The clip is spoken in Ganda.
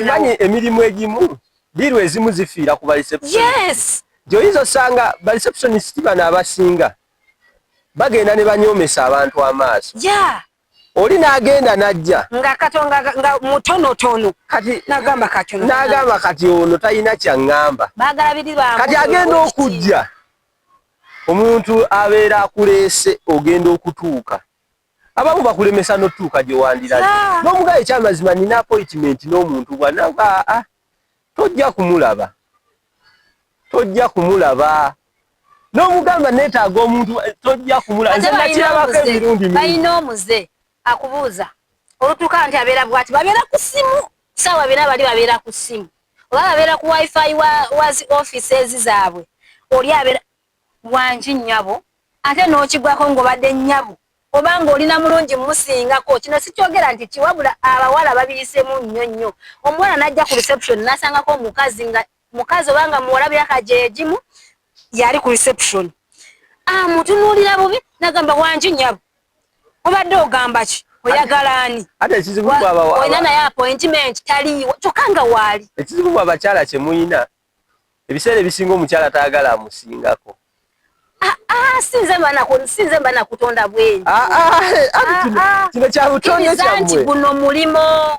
Manyi emirimu egimu, deal ezimu zifiira ku ba reception. Gyoyinza osanga ba receptionist bano abasinga bagenda ne banyoomesa abantu amaaso. Oli n'agenda n'ajja nga katonga nga mutonotono. Kati nagamba kati ono n'agamba kati ono talina kyaŋŋamba. Baagala biri bamu. Kati agenda okujja, omuntu abeera akuleese, ogenda okutuuka, abamu bakulemesa n'otutuuka gye wandiraze. N'omugaye ekyamazima, nina appointment n'omuntu bwanaga, aa, tojja kumulaba, tojja kumulaba. N'omugamba neetaaga omuntu, tojja kumulaba. Nze Ate balina nakirabako omuze, emirundi mingi. Balina omuze akubuuza olutuuka nti abeera bwati, babeera ku ssimu saawa bina, bali babeera ku ssimu oba babeera ku wifi wa zi offices zaabwe. Oli abeera wangi nnyabo, ate n'okigwako ng'obadde nnyabo oba ng'olina mulungi musingako. Kino sikyogera nti kiwabula abawala babiyisemu nnyo nnyo. Omuwala n'ajja ku reception n'asangako omukazi nga mukazi oba nga muwala, byaka gyegimu, yali ku reception, amutunuulira bubi, nagamba, "Wangi nnyabo, obadde ogamba ki? Oyagala ani?" Ate ekizibu Olina naye appointment, taliiwo, kyokka nga waali. Ekizibu bwe abakyala kye muyina, ebiseera ebisinga omukyala tayagala amusingako. Ah, ah, sinze mba nakutonda bwengi. Ah, ah, ate kino kya butonde Kkiriza nti kyammwe. Guno mulimo.